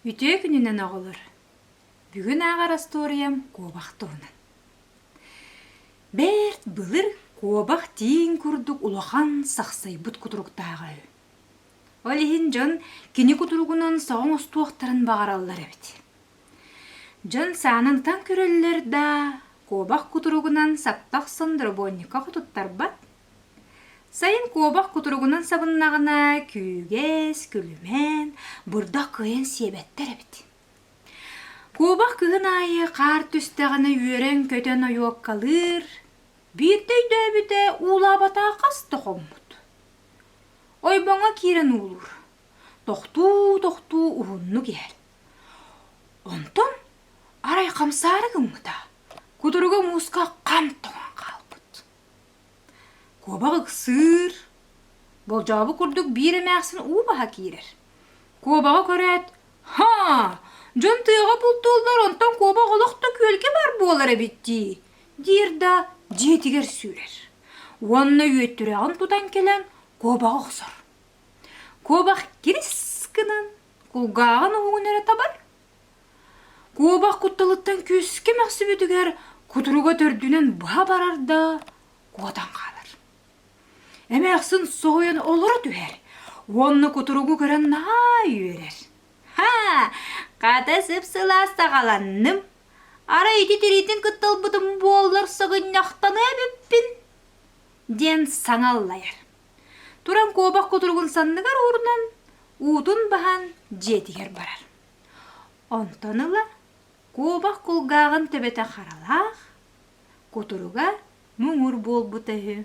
Үтүө күнүнэн оҕолор! Бүгүн ааҕар остуоруйам куобах туһунан. Бэрт былыр куобах тииҥ курдук улахан сахсайбыт кутуруктааҕа үһү. Ол иһин дьон кини кутуругунан соҕоҥ устуохтарын баҕараллар эбит. Дьон саанан ытан көрөллөр да, куобах кутуругунан сапта охсон доробуонньукка хотуттарбат. Сайын куобах кутуругунан сабыннаҕына, күүгэс, күлүмэн, бырдах кыайан сиэбэттэр эбит. Куобах кыһын аайы хаар түстэҕинэ үөрэн-көтөн ойуоккалыыр, биирдэ өйдөөбүтэ уулаабатаҕа хас да хоммут. Ойбоҥҥо киирэн уулуур, тохтуу-тохтуу уһуннук иһэр. Онтон арай хамсаары гыммыта, кутуруга мууска хам тоҥон хаалбыт. Куобах ыксыыр, болдьообут курдук биир эмээхсин уу баһа киирэр. Куобаҕы көрөөт, «Һаа, дьон тыаҕа бултууллар, онтон куобах олох да күөлгэ баар буолар эбит дии» диир да дьиэтигэр сүүрэр. Уонна үөттүрэҕин тутан кэлэн куобаҕы охсор. Куобах кирис гынан кулгааҕын уһугун эрэ табар. Куобах кутталыттан күүскэ мөхсүбүтүгэр кутуруга төрдүнэн быһа барар да куотан хаалар. Эмээхсин соһуйан олоро түһэр уонна кутуругу көрөн наһаа үөрэр. «Ха, хата сып-сылаас саҕаланным. Арай ити тириитин кытта ылбытым буоллар сыгынньахтаныа эбиппин» диэн саҥа аллайар. Туран куобах кутуругун санныгар уурунан, уутун баһан дьиэтигэр барар. Онтон ыла куобах кулгааҕын төбөтө харалаах, кутуруга муҥур буолбута үһү.